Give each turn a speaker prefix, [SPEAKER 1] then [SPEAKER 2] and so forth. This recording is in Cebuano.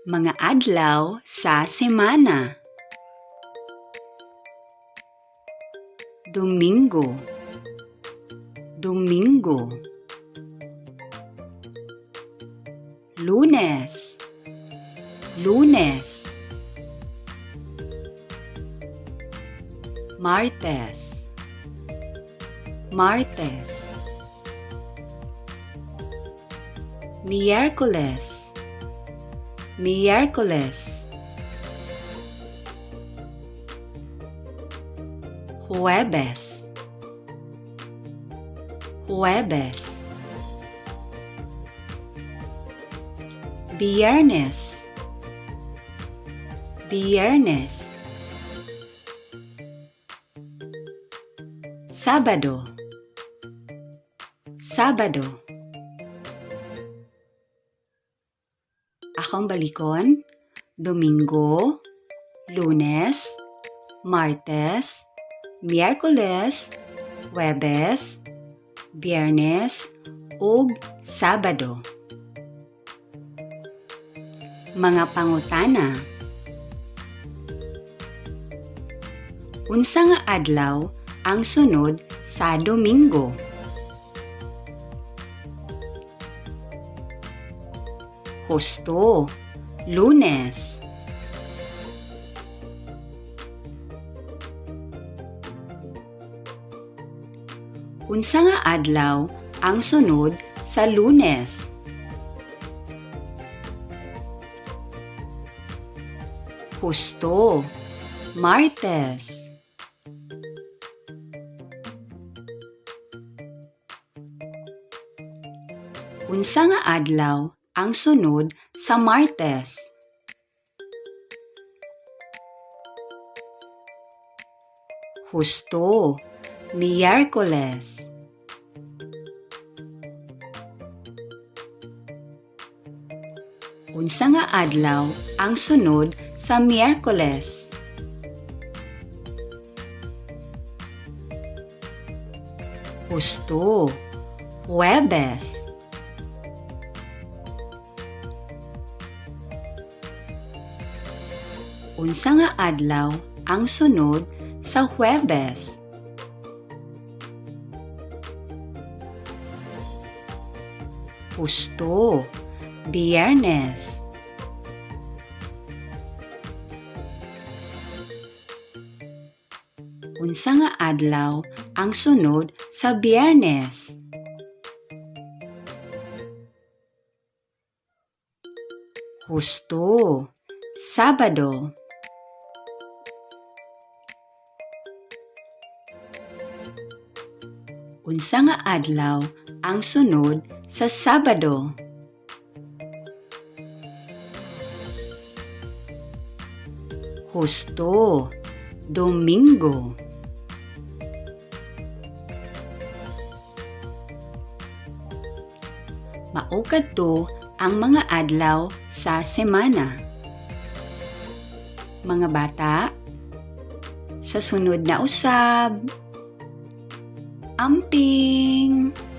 [SPEAKER 1] Mga adlaw sa semana. Domingo. Domingo. Lunes. Lunes. Martes. Martes. Miyerkules. Miyerkules. Huwebes. Huwebes. Biyernes. Biyernes. Sabado. Sabado. Akong balikon, Domingo, Lunes, Martes, Miyerkules, Huwebes, Biyernes, ug Sabado. Mga pangutana. Unsa nga adlaw ang sunod sa Domingo? Husto, Lunes. Unsa nga adlaw ang sunod sa Lunes? Husto, Martes. Unsa nga adlaw ang sunod sa Martes? Husto, Miyerkules. Unsa nga adlaw ang sunod sa Miyerkules? Husto, Huwebes. Unsa nga adlaw ang sunod sa Huwebes? Husto, Biyernes. Unsa nga adlaw ang sunod sa Biyernes? Husto, Sabado. Unsa nga adlaw ang sunod sa Sabado? Husto, Domingo. Mao kadto ang mga adlaw sa semana. Mga bata, sa sunod na usab. Amping!